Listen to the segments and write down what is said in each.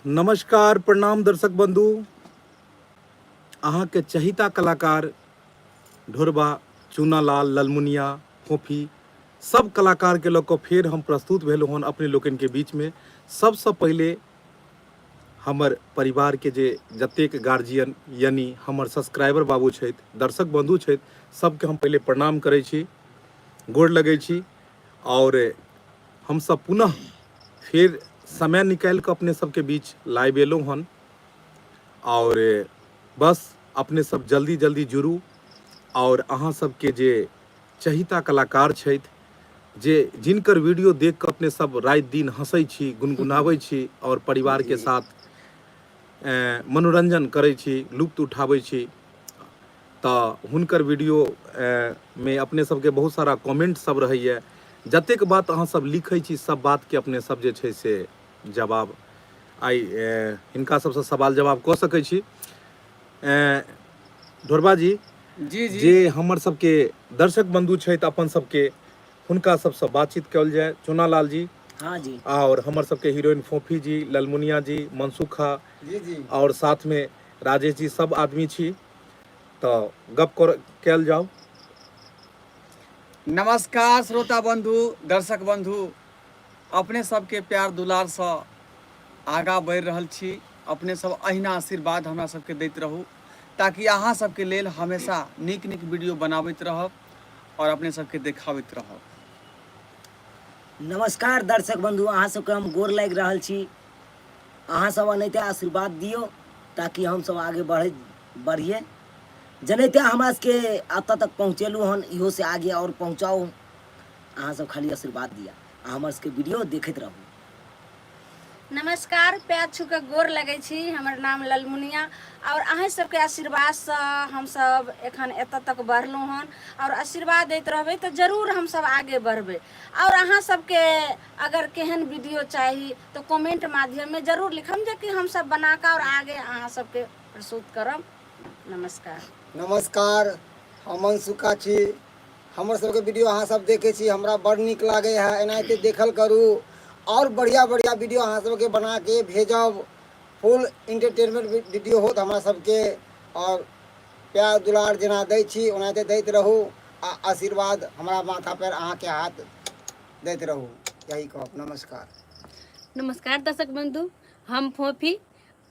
नमस्कार प्रणाम दर्शक बंधु अहाँके चहिता कलाकार ढोरबा चूनालाल ललमुनिया फोफी सब कलाकारके लऽ कऽ फेर हम प्रस्तुत भेलहुँ हन अपने लोकनिके बीचमे सबसँ पहिले हमर परिवारके जे जतेक गार्जियन यानी हमर सब्सक्राइबर बाबू छथि दर्शक बंधु छथि सबके हम पहिले प्रणाम करै छी गोर लगै छी आओर हमसब पुनः फेर समय निकालि कऽ अपने सबके बीच लाइव एलहुँ हन आओर बस अपने सब जल्दी जल्दी जुड़ू आओर अहाँ सबके जे चहिता कलाकार छथि जे जिनकर वीडियो देख कऽ अपने सब राति दिन हँसै छी गुनगुनाबै छी आओर परिवारके साथ मनोरंजन करै छी लुत्फ उठाबै छी तऽ हुनकर वीडियो मे अपने सबके बहुत सारा कमेंट सब रहैए जतेक बात अहाँ सब लिखै छी सब बातके अपने सब जे छै से जवाब आइ हिनका सबसँ सवाल जवाब कऽ सकै छी। ढोरबा जी जी जी जे हमर सबके दर्शक बंधु छथि अपन सबके हुनका सबसँ बातचीत कयल जाय। चुनालाल जी हाँ जी आओर हमर सबके हीरोइन फोफी जी, ललमुनिया जी, मनसुखा जी जी आओर साथमे राजेश जी सब आदमी छी तऽ गप कर कयल जाउ। नमस्कार श्रोता बंधु दर्शक बंधु, अपने सबके प्यार दुलारसँ आगाँ बढ़ि रहल छी। अपने सब अहिना आशीर्वाद हमरा सबके दैत रहू ताकि अहाँ सबके लेल हमेशा नीक नीक वीडियो बनाबैत रहब और अपने सबके देखाबैत रहब। नमस्कार दर्शक बंधु, अहाँ सबके हम गोर लागि रहल छी। अहाँ सब एनाहिते आशीर्वाद दियौ ताकि हम सब आगे बढ़िए। जेनाहिते हमरा सबके एतऽ तक पहुँचेलहुँ हन, इहो से आगे और पहुँचाउ। अहाँ सब खाली आशीर्वाद दिअ आ हमर सबके वीडियो देखैत रहू। नमस्कार, पैर छू के गोर लगै छी। हमर नाम ललमुनिया और अहाँ सबके आशीर्वादसँ हमसब एखन एतऽ तक बढ़लहुँ हन और आशीर्वाद दैत रहबै तऽ जरूर हमसब आगे बढ़बै। और अहाँ सबके अगर केहन वीडियो चाही तऽ कमेंट माध्यममे जरूर लिखम जे कि हमसब बना कऽ और आगे अहाँ सबके प्रस्तुत करब। नमस्कार। नमस्कार, हम अंशुका छी। हमर सबके वीडियो अहाँ सब देखे छी, हमरा बड़ नीक लागे है। एनाहिते देखल करू और बढ़िया बढ़िया वीडियो अहाँ सबके बना के भेजब। फुल इंटरटेनमेंट वीडियो होत हमरा सबके और प्यार दुलार जेना दै छी ओनाहिते दैत रहू आ आशीर्वाद हमरा माथा पर अहाँ के हाथ दैत रहू, यही कहब। नमस्कार। नमस्कार दर्शक बंधु, हम फोफी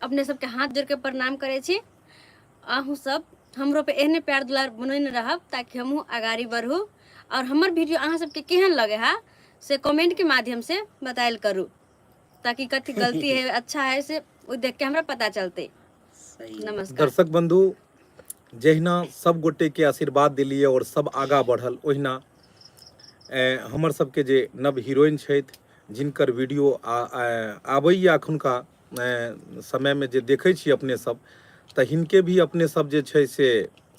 अपने सबके हाथ जोड़ के प्रणाम करै छी। अहूँ सब हमरो पे एहने प्यार दुलार बनौने रहब ताकि हमहूँ अगाड़ी बढ़ू। और हमर वीडियो अहाँ सबके केहन लगे है से कमेंट के माध्यम से बतायल करू ताकि कथी गलती है अच्छा है से ओ देख के हमरा पता चलते। सही। नमस्कार। दर्शक बंधु, जहिना सब गोटे के आशीर्वाद दिलिए और सब आगा बढ़ल, ओहिना हमर सबके जे नव हीरोइन छथि जिनकर वीडियो आबैया अखुनका समय में जे देखै छी अपने सब, तऽ हिनके भी अपने सब जे छै से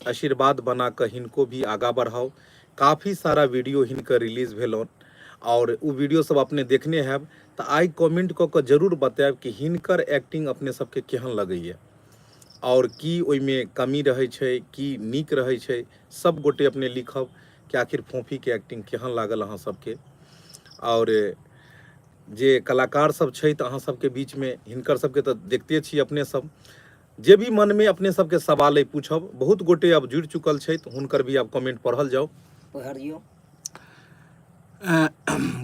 आशीर्वाद बना कऽ हिनको भी आगा बढ़ाउ। काफी सारा वीडियो हिनकर रिलीज भेलन और उ वीडियो सब अपने देखने हैब, तऽ आइ कमेंट कऽ कऽ जरूर बतायब कि हिनकर एक्टिंग अपने सबके केहन लगैया और की ओहिमे कमी रहै छै, की नीक रहै छै। सब गोटे अपने लिखब कि आखिर फोफी के एक्टिंग केहन लागल अहाँ सबके। और जे कलाकार सब छथि अहाँ सबके बीच में, हिनकर सबके तऽ देखते छी अपने सब। जे भी मन में अपने सबके सवाल अइ पूछब। बहुत गोटे अब जुड़ि चुकल छथि, हुनकर भी आब कमेंट पढ़ल जाउ। पढ़ियौ।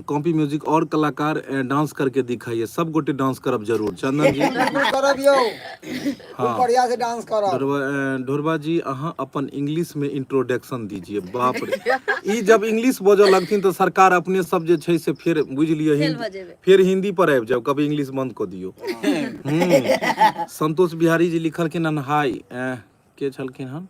कॉपी म्यूजिक और कलाकार डांस करके दिखाइए। सब गोटे डांस करब जरूर। चंदन जी बिल्कुल करब यौ, खूब बढ़िया से डांस करब। ढोरबा जी अहाँ अपन इंग्लिश में इंट्रोडक्शन दीजिए। बाप रे, ई जब इंग्लिश बजऽ लगथिन तऽ सरकार अपने सब जे छै से फेर बुझि लिअ फेल भऽ जेबै। फेर हिंदी पर आबि जाउ, कभी इंग्लिश बंद कऽ दियौ। संतोष बिहारी जी लिखलखिन हन हाय, के छलखिन हन?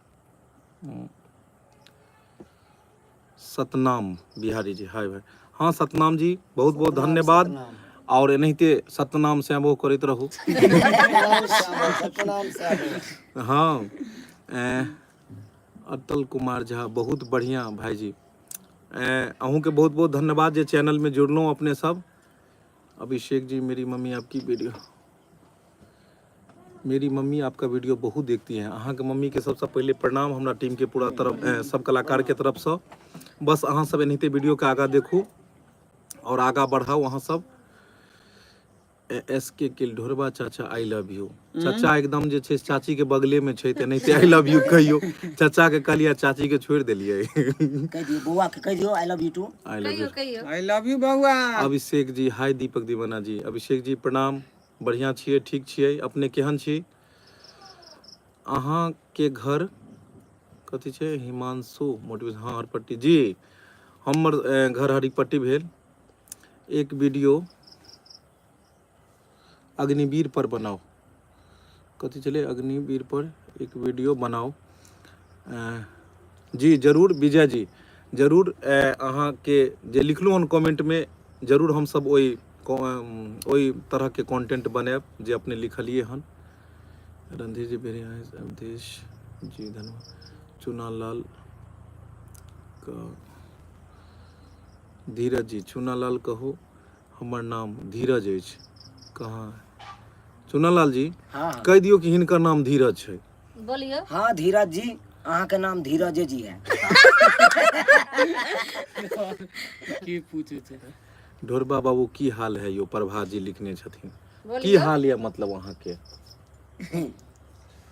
सतनाम बिहारी जी, हाय भाई। हाँ सतनाम जी, बहुत बहुत सतनाम, धन्यवाद। सतनाम। और एनाहिते सतनाम श्यामो करैत रहू। सतनाम श्यामो, सतनाम श्यामो। हाँ, अटल कुमार झा, बहुत बढ़िया भाई जी। अहूँ के बहुत बहुत धन्यवाद जे चैनल में जुड़लहुँ अपने सब। अभिषेक जी, मेरी मम्मी आपकी वीडियो, मेरी मम्मी आपका वीडियो बहुत देखती हैं। अहाँ के मम्मी के सबसे पहले प्रणाम हमरा टीम के पूरा तरफ, सब कलाकार के तरफ से। बस अहाँ सब एनाहिते वीडियो के आगा देखू और आगा बढ़ाओ अहाँ सब। एस के के ढोरबा चाचा I love you. चाचा एकदम जे छै चाची के बगले में छै तऽ एनाहिते I love you कहियो। चाचा के कहलियै चाची के छोड़ि देलियै। कहि दियौ बौआ के, कहि दियौ I love you too. I love कहियो you. कहियो। I love you बौआ। अभिषेक जी हाय। दीपक दीवाना जी, अभिषेक जी प्रणाम। बढ़िआँ छियै, ठीक छियै, अपने केहन छी? अहाँके घर कथी छै? हिमांशु मोटिवेशन। हँ, हरपट्टी जी, हमर घर हरिपट्टी भेल। एक वीडियो अग्निवीर पर बनाउ। कथी छलै? अग्निवीर पर एक वीडियो बनाउ। जी जरूर विजय जी, जरूर। अहाँके जे लिखलहुँ हन कमेंटमे, जरूर हमसब ओहि ओहि तरहके कंटेंट बनायब जे अपने लिखलियै हन। रणधीर जी वेरी नाइस। अवधेश जी धन्यवाद। चुना लाल का धीरज जी, चुनालाल कहू, हमर नाम धीरज अछि। कहाँ चुनालाल जी? हाँ हाँ। कहि दियौ कि हिनकर नाम धीरज छै। बोलियो। हाँ धीरज जी, अहाँके नाम धीरजे जी है। की पूछे छै? ढोरबा बाबू की हाल है यो? प्रभा जी लिखने छथिन। की बोलियो। हाल यऽ मतलब अहाँके?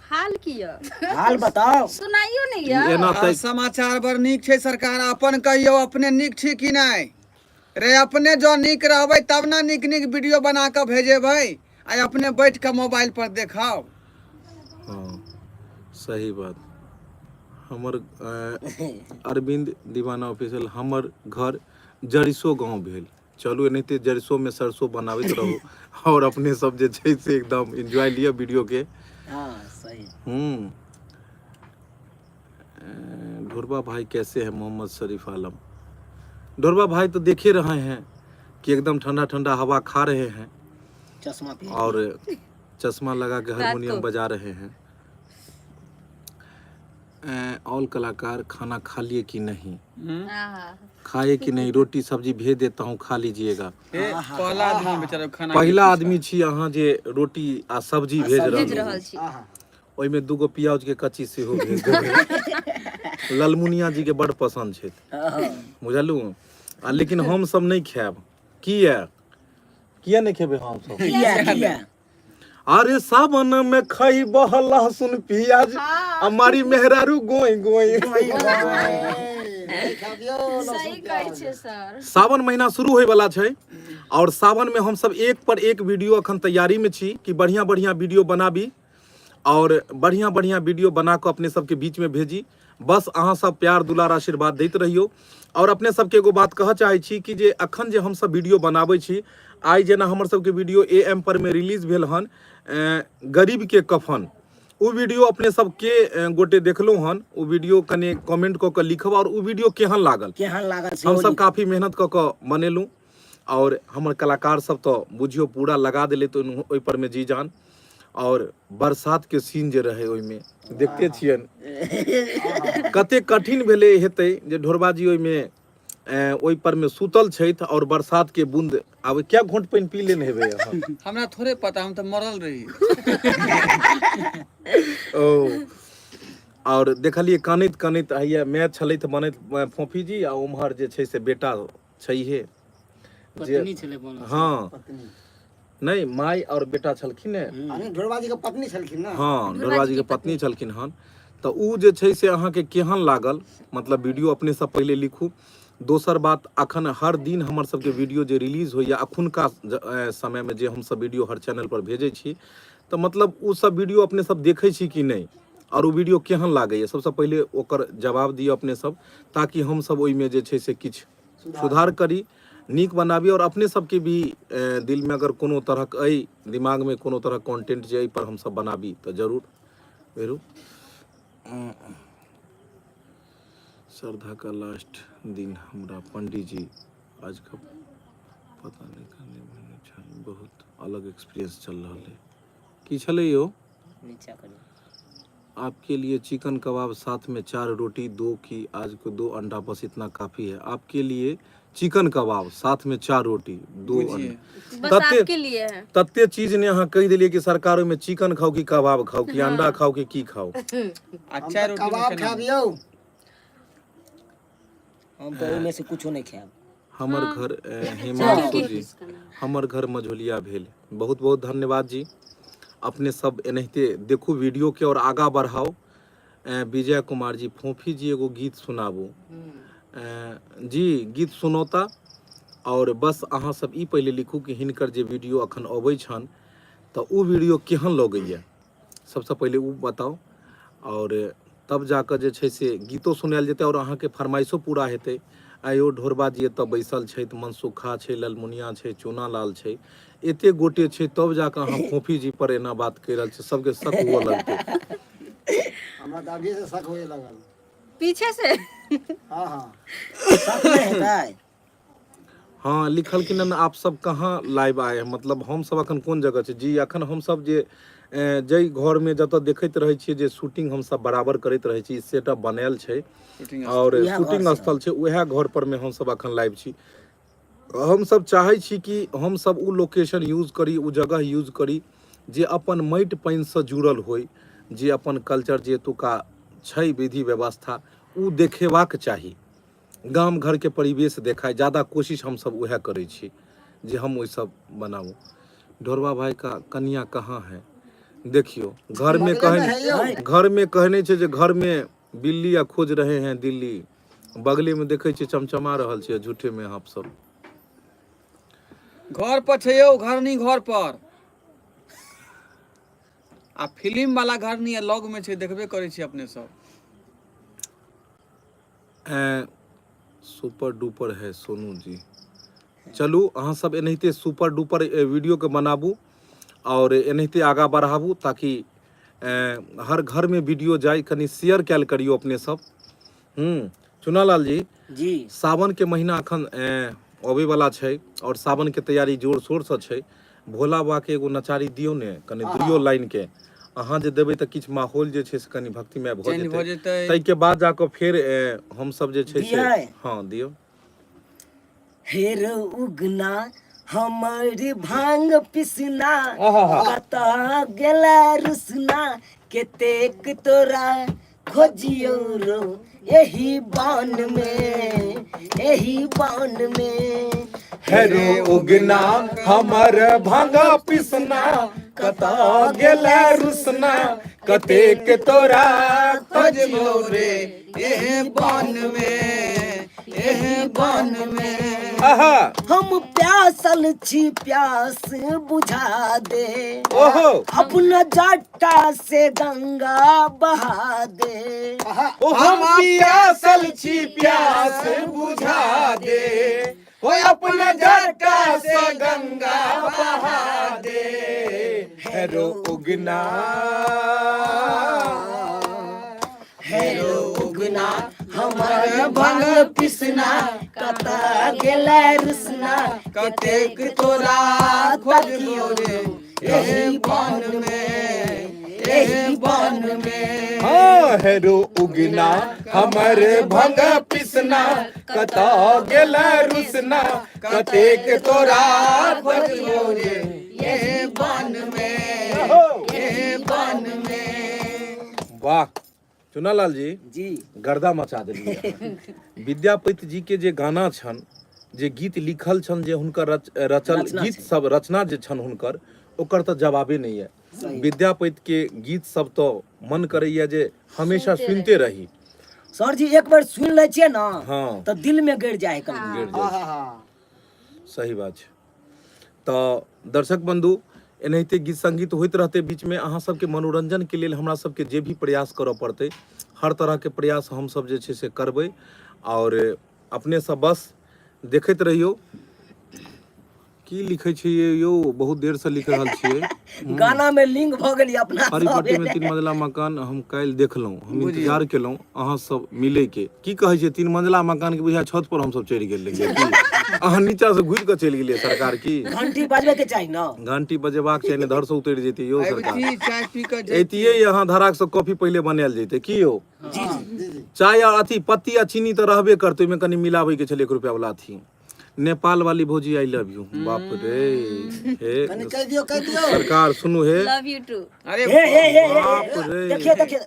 हाल की यऽ? हाल बताओ। सुनाइयो ने यऽ। एना हाल तऽ समाचार बड़ नीक छै सरकार। अपन कहियौ, अपने नीक छी कि नहि? रे अपने जँ नीक रहबै तब ने नीक नीक वीडियो बना कऽ भेजेबै, आ अपने बैठ कऽ मोबाइल पर देखाउ। हाँ सही बात। हमर अरविंद दीवाना ऑफिशियल, हमर घर जरिसो गाँव भेल। चलू एनाहिते जरिसो में सरसो बनाबैत रहू और अपने सब जे छै से एकदम एंजॉय लिअ वीडियो के। हाँ सही। ढोरबा भाई कैसे है? मोहम्मद शरीफ आलम। ढोरबा भाई तो देख ही रहे हैं कि एकदम ठंडा ठंडा हवा खा रहे हैं। चश्मा पहन और चश्मा लगा के रात हारमोनियम को। बजा रहे हैं। ऑल कलाकार खाना खा लिए कि नहीं? आहा। खाए कि नहीं? रोटी सब्जी भेज देता हूँ, खा लीजिएगा। हे, पहला आदमी बेचारा खाना के पहिला पूछा। आदमी छी अहाँ जे रोटी आ सब्जी भेज भेज रहल। रहल छी। आहा। ओहिमे दूगो प्याज के कच्ची सेहो भेज देबै। ललमुनिया जी के बड पसंद छै। हाँ। बुझलहुँ? आ लेकिन हम सब नहि खायब। किया? किया नहि खेबै हम सब? किया किया? अरे सावन में खइबह लहसुन प्याज, हमारी मेहरारू गोई गोई। नहि खाबियौ लहसुन। सही कहै छै सर। सावन महीना शुरू होय वाला छै और सावन में हम सब एक पर एक वीडियो अखन तैयारी में छी कि बढ़िया बढ़िया वीडियो बनाबी और बढ़िया बढ़िया वीडियो बना कऽ अपने सबके बीच में भेजी। बस अहाँ सब प्यार दुलार आशीर्वाद दैत रहियौ। और अपने सबके एगो बात कहऽ चाहै छी कि जे अखन जे हमसब वीडियो बनाबै छी, आइ जेना हमर सबके वीडियो ए एम पर में रिलीज भेल हन, गरीब के कफन, ओ वीडियो अपने सबके गोटे देखलहुँ हन, ओ वीडियो कने कमेंट कऽ कऽ लिखब और ओ वीडियो केहन लागल। केहन लागल सेहो हमसब लिखब। काफी मेहनत कऽ कऽ बनेलहुँ और हमर कलाकार सब तऽ बुझियौ पूरा लगा देले तऽ ओहि पर में जी जान। और बरसात के सीन जे रहे ओहिमे देखते छियनि कते कठिन भेलै हेतै जे ढोरबा जी ओहिमे ओहि पर में सुतल छथि और बरसात के बूंद आब। क्या घोंट पानि पी लेने हेबै अहाँ? हमरा थोड़े पता, हम तऽ मरल रही। ओ और देखलियै कानैत कानैत हैया माय छलथि बनैत फोफी जी, आ उम्हर जे छै से बेटा छैहे जे पत्नी छलै बनल। हाँ नहीं, माय और बेटा छलखिन ने। अरे ढोरबा जी के पत्नी छलखिन ना। हाँ, ढोरबा जी के पत्नी छलखिन हन। तऽ उ जे छै से अहाँके केहन लागल मतलब वीडियो, अपने सब पहिले लिखू। दोसर बात, अखन हर दिन हमर सबके वीडियो जे रिलीज होइया अखुनका समयमे, जे हमसब वीडियो हर चैनल पर भेजै छी, तऽ मतलब उ सब वीडियो अपने सब देखै छी कि नहि और उ वीडियो केहन लागैया, सबसँ पहिले ओकर जवाब दिअ अपने सब, ताकि हमसब ओहिमे जे छै से किछु सुधार करी, नीक बनाबी। और अपने सबके भी दिलमे अगर कोनो तरहक अइ दिमागमे कोनो तरहक कंटेंट जे एहि पर हमसब बनाबी तऽ जरूर बेरू। श्रद्धा का लास्ट दिन हमरा पंडित जी आज का पता नहीं करने मैंने छल, बहुत अलग एक्सपीरियंस चल रहा है। की छलै यौ? नीचा करियौ। आपके लिए चिकन कबाब साथ में 4 रोटी, 2 की आज को 2 अंडा, बस इतना काफी है। आपके लिए चिकन कबाब साथ में 4 रोटी 2 बुझिए। अंडा। बस तते आपके लिए है। तते चीज ने अहाँ कहि देलियै कि सरकार ओहिमे चिकन खाउ कि कबाब खाउ कि अंडा खाउ कि की खाउ। आ हम 4 तऽ रोटी में कबाब केना खायब यौ। हम तऽ ओहिमे से कुछो नहि खायब। हमर घर हिमांशु जी हमर घर मझोलिया भेल बहुत बहुत धन्यवाद जी अपने सब एनाहिते देखू वीडियो के और आगा बढ़ाओ विजय कुमार जी फोफी जी एगो गीत सुनाबू जी गीत सुनौता और बस अहाँ सब ई पहिले लिखू कि हिनकर जे वीडियो अखन अबै छनि तऽ ओ वीडियो केहन लगैए सबसँ पहिले ओ बताउ आओर तब जाकऽ जे छै से गीतो सुनायल जेतै आओर अहाँके फरमाइशो पूरा हेतै आइयो ढोरबा जी एतऽ बैसल छथि मनसुखा छै ललमुनिया छै चूना लाल छै एते गोटे छै तब जाकऽ अहाँ फोफी जी पर एना बात कहि रहल छी सबके शक हुअ लगतै हमरा तऽ अभिये से शक होए लगल पीछे से हाँ हाँ शक नहि हेतै हाँ लिखलखिन हन आप सब कहाँ लाइव आए हैं मतलब हम सब अखन कोन जगह छी जी अखन हम सब जे जाहि घरमे जतऽ देखैत रहै छियै जे शूटिंग हम सब बराबर करैत रहै छी सेटअप बनायल छै शूटिंग आओर उएह शूटिंग घरसँ। स्थल छै उएह घर पर मे हम सब अखन लाइव छी हम सब चाहै छी कि हम सब ओ लोकेशन यूज करी ओ जगह यूज करी जे अपन माटि पानिसँ जुड़ल होइ जे अपन कल्चर जे एतुका छै विधि व्यवस्था ओ देखेबाक चाही गाम घरके परिवेश देखाय ज्यादा कोशिश हमसब उएह करै छी जे हम ओहि सब बनाबू ढोरबा भाई का कनिया कहाँ है देखियौ घरमे बगलेमे कहने है यौ घरमे कहने छै जे घरमे बिल्ली आ खोज रहे हैं दिल्ली बगलेमे देखै छियै चमचमा रहल छै झूठेमे आप सब घर पर छै यौ घर नहीं घर पर आ फिल्म वाला घर नहीं है लग में छै देखबे करै छी अपने सब सुपर डुपर है सोनू जी चलू अहाँ सब एनाहिते सुपर डुपर वीडियोके बनाबू आओर एनाहिते आगाँ बढ़ाबू ताकि हर घरमे वीडियो जाय कनि शेयर कयल करियौ अपने सब चुनालाल जी जी सावन के महीना अखन अबै वाला छै और सावन के तैयारी जोर शोर से छै भोला बाबा के एगो नचारी दियौ ने कनि दुइयो लाइन के अहाँ जे देबै तऽ किछु माहौल जे छै से कनि भक्तिमय भऽ चेंज भऽ जेतै जेतै ताहिके बाद जाकऽ फेर हमसब जे छै से दियै? हँ दियौ हेर उगना हमर भांग पिसना कतऽ गेला रुसना केतेक तोरा खोजियौ रो एही बन में एही बन में हेरो उगना हमर भांगा पिसना कतऽ गेला रुसना कतेक तोरा खोजबौ रे एह बन में एह बन में आहा हम प्यासल छी प्यास बुझा दे ओहो अपना जटा से गंगा बहा दे ओ हम पियासल छी प्यास बुझा दे ओ अपना जटा से गंगा बहा दे हेरो उगना हेरो उगना हमर भंग पिसना कतऽ गेलै रुसना कतेक तोरा खोजबौ रे एह बन में एह बन में हाँ हेरो उगना हमर भंग पिसना कतऽ गेलै रुसना कतेक तोरा खोजबौ रे एह बन में एह बन में वाह चुनालाल जी जी गर्दा मचा देलियै विद्यापति जी के जे गाना छन जे गीत लिखल छन जे हुनकर रचल रचना गीत छै। सब रचना जे छन हुनकर ओकर तऽ जवाबे नहि यऽ सही। विद्यापति के गीत सब तऽ मन करैया जे हमेशा सुनते रही सर जी एक बार सुनि लै छियै ने हाँ। तऽ दिल में गड़ जाइ है कभी गिर जाइ हाँ छै हाँ हाँ सही बात छै तऽ दर्शक बंधु एनाहिते गीत संगीत होइत रहतै बीचमे अहाँ सबके मनोरंजनके लेल हमरा सबके जे भी प्रयास करऽ पड़तै हर तरहके प्रयास हमसब जे छै से करबै आओर अपने सब बस देखैत रहियौ की लिखै छियै यौ बहुत देरसँ लिख रहल छियै गाना में लिंक भऽ गेली अपना सब हरिपट्टी में तीन मंजिला मकान हम काल्हि देखलहुँ हम इंतजार केलहुँ अहाँ सब मिलै के की कहै छै तीन मंजिला मकान के बुझाय छत पर हमसब चढ़ि गेल रहियै की अहाँ नीचा से घुरि कऽ चलि गेलियै सरकार की घंटी बजबे के चाही ना घंटी बजेबाक चाही ने धर से उतरि जैतै यौ सरकार अबिती चाय पी कऽ जैती ऐतियै अहाँ धराक से कॉफी पहिले बनायल जैतै की यौ जी जी जी जी चाय आ अथी पत्ती आ चीनी तऽ रहबे करतै ओहिमे कनि मिलाबै के छलै 1 रुपया वाला अथी नेपाल वाली भौजी I love you बाप रे हे कनि कहि दियौ कहि दियौ सरकार सुनू हे लव you to अरे हे हे हे हे बाप रे देखियो देखियो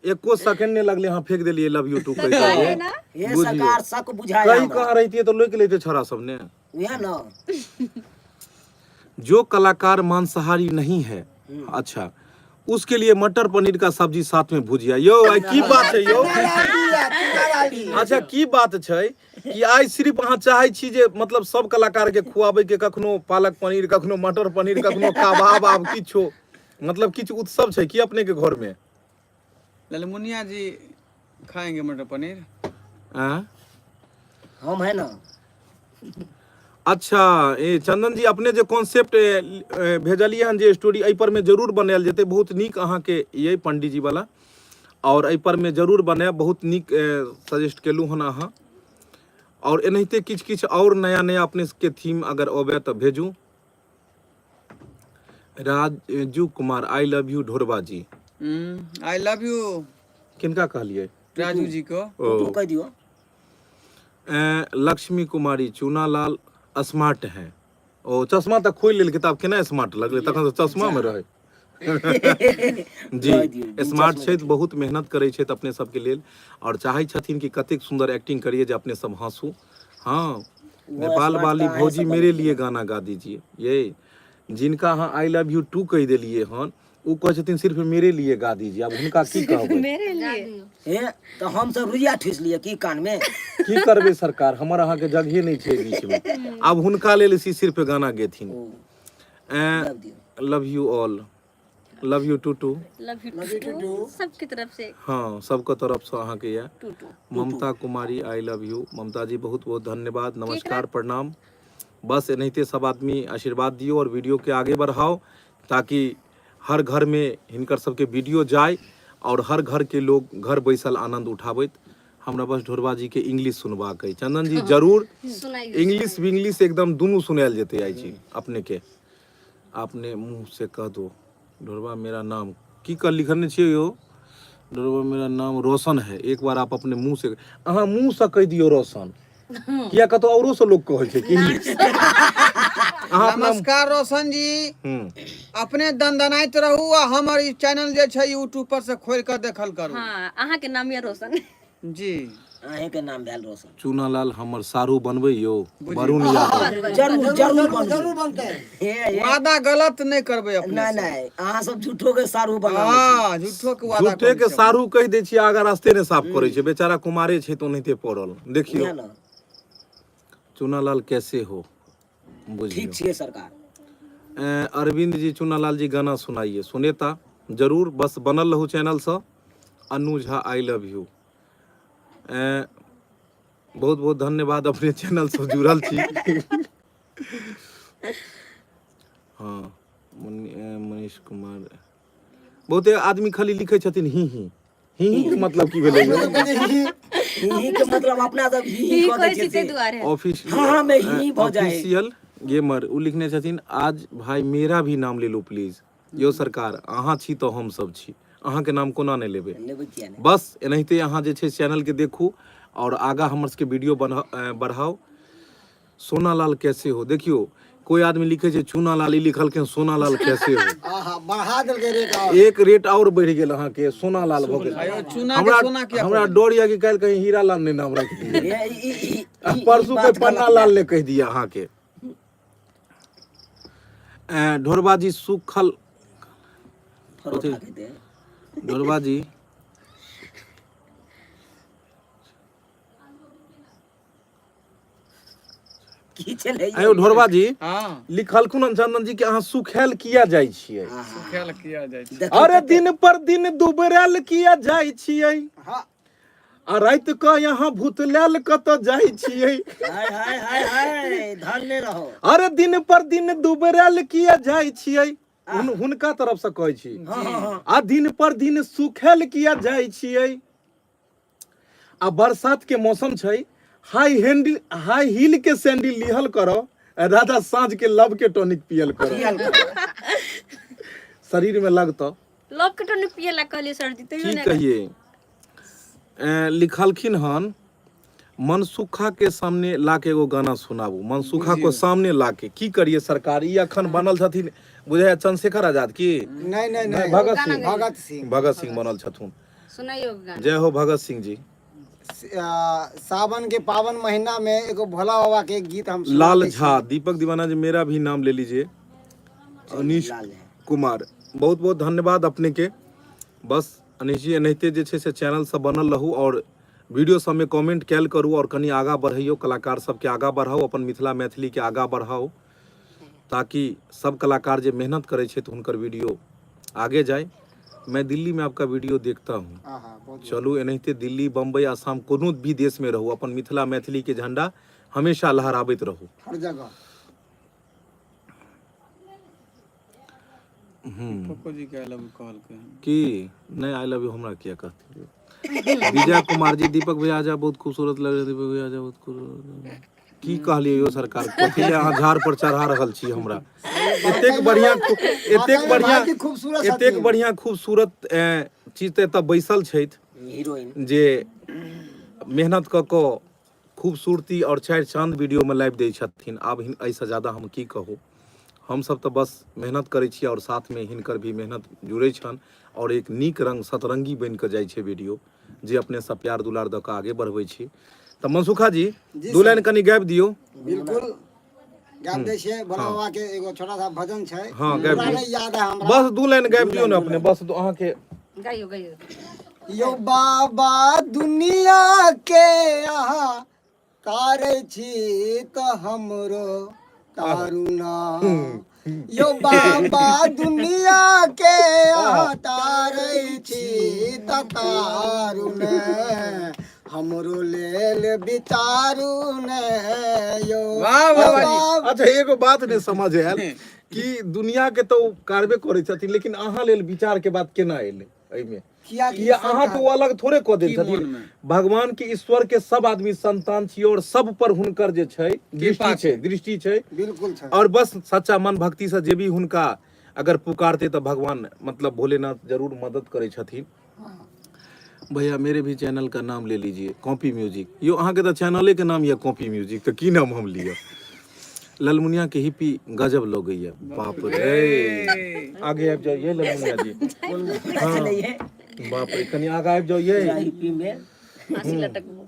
एको सेकंड नहि लगले अहाँ फेंक देलियै लव यू टू कहि है के ना हे बुझियौ। सरकार शक बुझाय कहीं हमरा कहाँ रहितियै तऽ लोकि लेते छोरा सब ने उएह न जो कलाकार मांसाहारी नहीं है अच्छा उसके लिए मटर पनीर का सब्जी साथ में भुजिया यो आइ की बात है यो अच्छा की बात छै कि आइ सिर्फ अहाँ चाहै छी जे मतलब सब कलाकार के खुआबै के कखनो पालक पनीर कखनो मटर पनीर कखनो कबाब आब किछो मतलब किछु उत्सव छै की अपने के घर में ललमुनिया जी खाएंगे मटर पनीर आँ? हम है ना अच्छा ए चंदन जी अपने जे कॉन्सेप्ट भेजलियै हन जे स्टोरी एहि पर में जरूर बनायल जेतै बहुत नीक अहाँके ये पंडीजी वाला और एहि पर में जरूर बनायब बहुत नीक सजेस्ट केलहुँ हन अहाँ और एनाहिते किछु किछु और नया नया अपने सबके थीम अगर अबै तऽ भेजू Raju Kumar I love you Dhorba ji I love you किनका कहलियै राजू जी को ओ तू कहि दियौ लक्ष्मी कुमारी चूनालाल स्मार्ट हैं ओ चश्मा तऽ खोलि लेलकै तऽ आब केना स्मार्ट लगलै तखन तऽ चश्मा मे रहै जी कहि दियौ, दू स्मार्ट चश्मा छथि बहुत मेहनत करै छथि अपने सबके लेल आओर चाहै छथिन कि कतेक सुन्दर एक्टिंग करियै जे अपने सब हँसू हँ वो नेपाल स्मार्ट वाली तऽ अहें भौजी सब मेरे बनेलखिन लिए गाना गा दीजिए ये जिनका अहाँ I love U to कहि देलियै हन ओ कहै छथिन सिर्फ मेरे लिए गा दीजिए आब हुनका की कहबै मेरे लिए हे तऽ हम सब रुइया ठूसि लिअ की कान मे की करबै सरकार हमर अहाँके जगहे नहि छै बीच मे आब हुनका लेल सी सिर्फ गाना गेथिन ओ दब दियौ love you all love you too too love you too सबके तरफ से हँ सबके तरफसँ अहाँके यऽ two too Mamta Kumari I love you Mamta ji बहुत बहुत धन्यवाद नमस्कार प्रणाम बस एनाहिते सब आदमी आशीर्वाद दियौ और वीडियो के आगे बढ़ाओ ताकि हर घर में हिनकर सबके वीडियो जाय और हर घर के लोग घर बैसल आनंद उठाबैत हमरा बस ढोरबा जी के इंग्लिश सुनबाक अइ चंदन जी जरूर सुनाइयो इंग्लिश विंग्लिश एकदम दुनू सुनायल जेतै आइ छी अपने के अपने मुँह से कह दो ढोरबा मेरा नाम की कह लिखने छियै यौ ढोरबा मेरा नाम रोशन है एक बार आप अपने मुँह से अहाँ मुँह से कहि दियौ रोशन किया कतौ औरो से लोग कहै छै की अहाँ अपना नमस्कार रोशन जी हम्म अपने दनदनाइत रहू आ हमर ई चैनल जे छै यूट्यूब पर से खोलि कऽ देखल करू हाँ अहाँ के नाम यऽ रोशन जी अहें के नाम भेल रोशन चूनालाल हमर सारू बनबै यौ वरुण यादव जरूर जरूर बनबै जरूर बनतै हे हे वादा गलत नहि करबै अपने नहि से। नहि अहाँ सब झूठो के सारू बनाबै छी हाँ झूठो के वादा झूठे के करै छै सारू कहि दै छियै आगा रास्ते नहि साफ करै छै बेचारा कुमारे छै तऽ ओनाहिते पड़ल देखियौ बुझल ने? चूनालाल कैसे हो बुझियौ ठीक छियै सरकार अरविंद जी चूनालाल जी गाना सुनाइए सुनेता जरूर बस बनल रहू चैनलसँ Anu Jha I love you बहुत बहुत धन्यवाद अपने चैनलसँ जुड़ल छी हँ मनीष कुमार बहुते आदमी खाली लिखै छथिन ही ही ही ही के मतलब की भेलै यौ? ही ही के मतलब अपना सब ही ही ही कऽ दै कहै छियै छी ताहि से। दुआरे ऑफिस हाँ हाँ में ही भऽ जाए ऑफिशियल गेमर ओ लिखने छथिन आज भाई मेरा भी नाम ले लो प्लीज यौ सरकार अहाँ छी तऽ हम सब छी अहाँके नाम कोना नहि लेबै लेबै किया नहि बस एनाहिते अहाँ जे छै चैनलके देखू आओर आगाँ हमर सबके वीडियो बढ़ाउ सोनालाल कैसे हो देखियो कोई आदमी लिखे छै चूनालाल ई लिखलखिन सोनालाल कैसे हो आहा बढ़ा देलकै रेट और एक रेट और बढ़ि गेल अहाँके सोनालाल भऽ गेल आयो चूना के हमरा सोना किया हमरा डर यऽ कि काल्हि कहीं हीरालाल नहि नाम राखि दिए हे, ई- ई- ई- आ ई- परसू ई के बात गलत पन्नालाल ने कहि दिया अहाँके ढोरबा जी सुखल परोठा खेतै ढोरबा जी की छलै आयो ढोरबा जी हाँ लिखलखुन हन चंदन जी कि अहाँ सुखायल किया जाइ छियै सुखेल किया जाइ छै देखियौ अरे दिन पर दिन दुबरायल किया जाइ छियै हाँ आ राति कऽ यहाँ भूतलायल कतऽ जाइ छियै हाय हाय हाय हाय धन्य रहो अरे दिन पर दिन दुबरायल किया जाइ छियै हुनका तरफ से कहै छी हाँ हाँ हाँ आ दिन पर दिन सुखायल किया जाइ छियै आ बरसात के मौसम छै हाई हैंडल हाई हील के सैंडल लिहल करो आ राधा साँझ के लव के टॉनिक पियल करो पियल करो शरीर में लगतौ लव के टॉनिक पिए ला कहलिए सर जी तैयो की नहि कहिए लिखलखिन हन मनसुखा के सामने लाके एगो गाना सुनाबू मनसुखा को सामने लाके की करिए सरकार ई अखन बनल छथिन बुझाय चंद्रशेखर आजाद की नहीं नहीं नहीं भगत सिंह भगत सिंह भगत सिंह बनल छथुन सुनैयो गाना। जय हो भगत सिंह जी। सावन के पावन महीना में एगो भोला बाबा के गीत हम सुना लाल दै छी। झा, दीपक दीवाना जी मेरा भी नाम ले लीजिए। अनीश लाल झा। कुमार, बहुत बहुत धन्यवाद अपने के। बस अनीश जी एनाहिते जे छै से चैनल सब बनल रहू और वीडियो सबमे कमेंट कयल करू और कनि आगाँ बढ़ैयौ, कलाकार सबके आगाँ बढ़ाउ, अपन मिथिला मैथिली के आगाँ बढ़ाउ, ताकि सब कलाकार जे मेहनत करै छथि हुनकर वीडियो आगे जाय। मैं दिल्ली में आपका वीडियो देखता हूँ। आहा, बहुत चलू एनाहिते दिल्ली, बम्बई, आसाम कोनो भी देश में रहू, अपन मिथिला मैथिली के झंडा हमेशा लहराबैत रहू हर जगह। दीपको जी के I love you कहलकै हन। की नहीं I love you हमरा किया कहती। विजय कुमार जी, दीपक भैया आजा बहुत खूबसूरत लग रहे, दीपक भैया आजा बहुत खूबसूरत। की कहलियै यौ सरकार, कथी ले अहाँ झाड़ पर चढ़ा रहल छी हमरा? एतेक बढ़िया, एतेक बढ़िया, भाई खूबसूरत एतेक छथिन। बढ़िया खूबसूरत चीज तऽ एतऽ बैसल छथि हीरोइन जे मेहनत कऽ कऽ खूबसूरती आओर चारि चाँद वीडियोमे लाइव दै छथिन। आब एहिसँ ज्यादा हम की कहू? हमसब तऽ बस मेहनत करै छी आओर साथमे हिनकर भी मेहनत जुड़ै छनि आओर एक नीक रंग सतरंगी बनि कऽ जाइ छै वीडियो, जे अपने सब प्यार दुलार दऽ कऽ आगे बढ़बै छी। तऽ मनसुखा जी, जी दू सर। लाइन कनि गाबि दियौ। बिल्कुल गाबि दै छियै। भोला बाबा के एगो छोटा सा भजन छै। हँ, गाबि पूरा दियौ। नहि याद है हमरा। बस दू लाइन गाबि दियौ ने अपने, बस अहाँके। गाइयो गाइयो। यौ बाबा दुनिया के अहाँ तारै छी तऽ हमरो तारू ना। यौ बाबा दुनिया के अहाँ तारै छी तऽ तारू ने, हमरो लेल विचारू ने यौ। वाह, यौ बाबा जी। बाबा। अच्छा, एगो बात नहि समझ आयल कि दुनिया के तऽ ओ कारबे करै छथिन, लेकिन अहाँ लेल विचार के बात केना एलै एहिमे? किया कि ये अहाँ के ओ अलग थोड़े कऽ देल की छथिन। मोनमे? भगवान के, ईश्वर के सब आदमी संतान छियै और सब पर हुनकर जे छै दृष्टि छै, दृष्टि छै। बिल्कुल छै। और बस सच्चा मन भक्ति से जे भी हुनका अगर पुकारते तऽ भगवान मतलब भोलेनाथ जरूर मदद करै छथिन। भैया मेरे भी चैनल का नाम ले लीजिए, कॉपी म्यूजिक। यो अहाँके तऽ चैनले के नाम यऽ कॉपी म्यूजिक, तऽ की नाम हम लिअ? ललमुनिया के हिप्पी गजब लगैया। बाप रे, आगे आबि जाउ ये ललमुनिया जी। छलैये बाप रे, कनि आगा आबि जाउ ये। हिप्पी में फांसी लटकबो।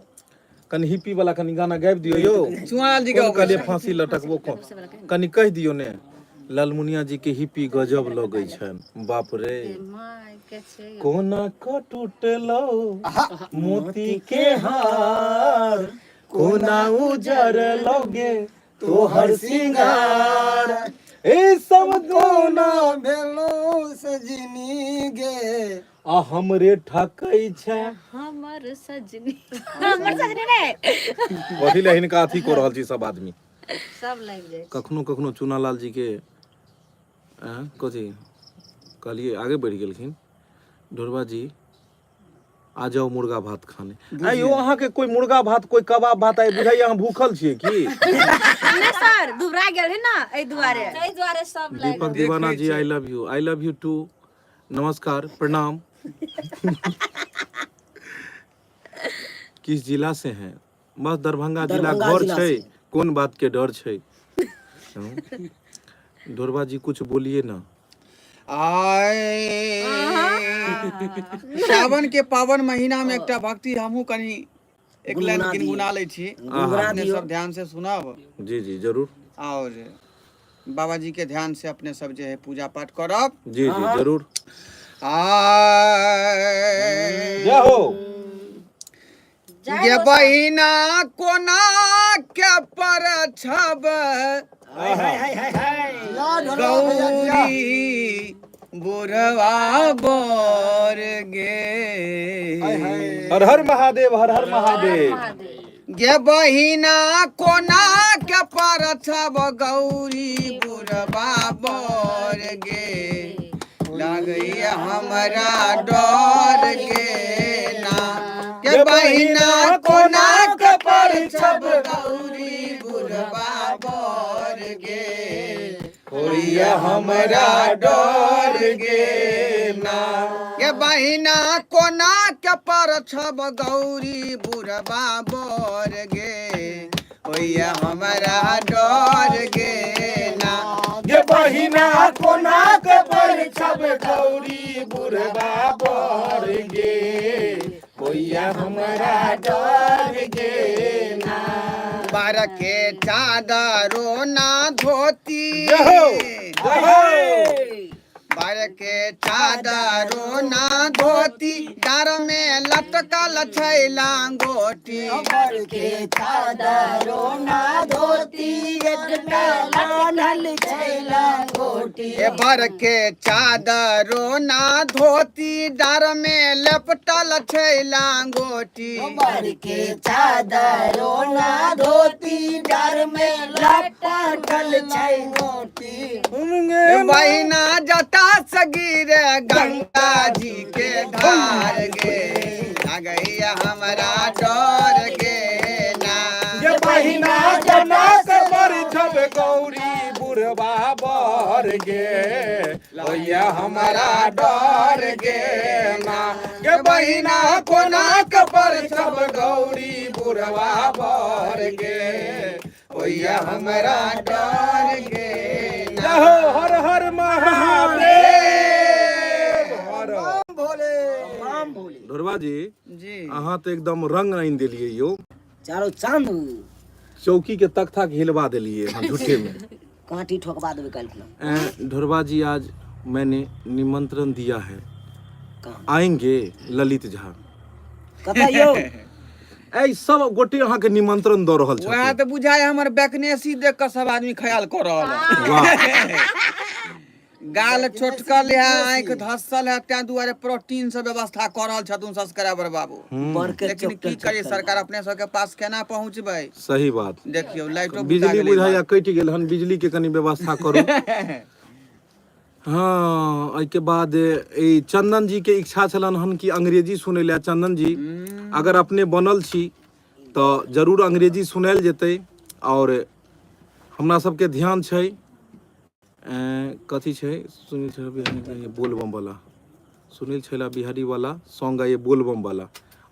कनि हिप्पी वाला कनि गाना गाबि दियौ यौ। चुआल जी के कोन कहलियै फांसी लटकबो? कोन कनि कहि दियौ ने। ललमुनिया जी के हिप्पी गजब लगै छनि। बाप रे, माय के छै। कोना क टूटलो मोती के हार, कोना उजर लगे तोहर सिंगार, ए सब कोना भेलो सजनी गे। आ हमरे ठकै छै हमर सजनी, हमर सजनी रे। कथी ले हिनका अथी कऽ रहल छी सब आदमी? सब लागि जाइ छै। कखनो कखनो चुनालाल जी के कथी कहलिए आगे बढ़ि गेलखिन। ढोरबा जी आ जाओ मुर्गा भात खाने। आइ यौ, अहाँके कोई मुर्गा भात, कोई कबाब भात आइ बुझाइए अहाँ भूखल छियै की? नहि सर, दुबरा गेल है ना, एहि दुआरे। ताहि दुआरे सब लागि। दीपक दीवाना जी, I love you. I love you too. नमस्कार, प्रणाम। किस जिला से हैं? बस दरभंगा जिला। दरभंगा घर जिला छै से। कोन बात के डर छै? ढोरबा जी कुछ बोलिए ना। आय सावन के पावन महीना में एकटा भक्ति हमहूँ कनि एक लाइन गुनगुना दियौ। गुनगुना लै छी। गुनगुना अपने दियौ। सब ध्यान से सुनब। जी जी, जरूर। और बाबा जी के ध्यान से अपने सब जे है पूजा पाठ करब। जी जी, जरूर। आय जय हो। जय गे हो सर। बहिना कोना के पर छब हाय हाय हाय हाय हाय। जिया ढोलवा भैया जिया। गौरी बुढ़वा बर गे। हाय हाय। हर हर महादेव, हर हर महादेव। महादेव। गे बहिना कोना के पर छब गौरी बुढ़वा बर गे, लगैया हमरा डर गे ना। के बहिना कोना के पर छब गौरी बुढ़वा बर गे, होइया हमरा डर गे ना। के बहिना कोना के पर छब गौरी बुढ़वा बर गे, होइया हमरा डर गे ना। गे बहिना कोना के पर छब गौरी बुढ़बा बर गे होइया हमरा डर गे ना। बर के चादरो ना धोती। जय हो, जय हो। बर के चादरो ना धोती, डर में लटकल छै लांगोटी। बर के चादरो ना धोती, एकटा बान्हल छै लंगोटी। ए बर के चादरो ना धोती, डर में लपटल छै लांगोटी। बर के चादरो ना धोती, डर में लपटल छै गोटी। बहिना जटा से गिरे गंगा जी के धार गे, लगैया हमरा डर गे ना। ये बहिना जना से बरछब गौरी बुढ़बा बर गे, होइया हमरा डर गे ना। गे बहिना कोना के बरछब गौरी बुढ़बा बर गे, होइया हमरा डर गे ना। जय हो हर हर महादेव हर। भोले। राम भोले। ढोरबा जी। जी। अहाँ तऽ एकदम रंग आनि देलियै यौ। चारो चांद। चौकी के तख्ता के हिलवा देलियै अहाँ झूठे में। कांटी ठोकवा देबै काल्हि खुना। ढोरबा जी, आज मैंने निमंत्रण दिया है। कहाँ? आएंगे ललित झा। कतऽ यौ? ऐ सब गोटे अहाँके निमंत्रण दऽ रहल वएह छथिन। तऽ बुझाय हमर बैकनेसी देख कऽ सब आदमी ख्याल कऽ रहल है। वाह। गाल छोटकल है, आँखि धसल है, तें दुआरे प्रोटीन से व्यवस्था कऽ रहल छथुन सब्सक्राइबर बाबू। बड़ के लेकिन की चौकटल करिए चौकटल। सरकार, अपने सबके पास केना पहुँचबै? सही बात। देखियौ लाइटो बुता बिजली गेलै। बुझाइया कटि गेल हन, बिजली के कनि व्यवस्था करू। हँ, एहिके बाद ई चंदन जी के इच्छा छलनि हन कि अंग्रेजी सुनै लए। चंदन जी, अगर अपने बनल छी तऽ जरूर अंग्रेजी सुनायल जेतै। आओर हमरा सबके ध्यान छै कथी छै, सुनील छैला बिहारी बोलबम वाला, सुनील छैला बिहारी वाला सॉन्ग आइए बोलबम वाला।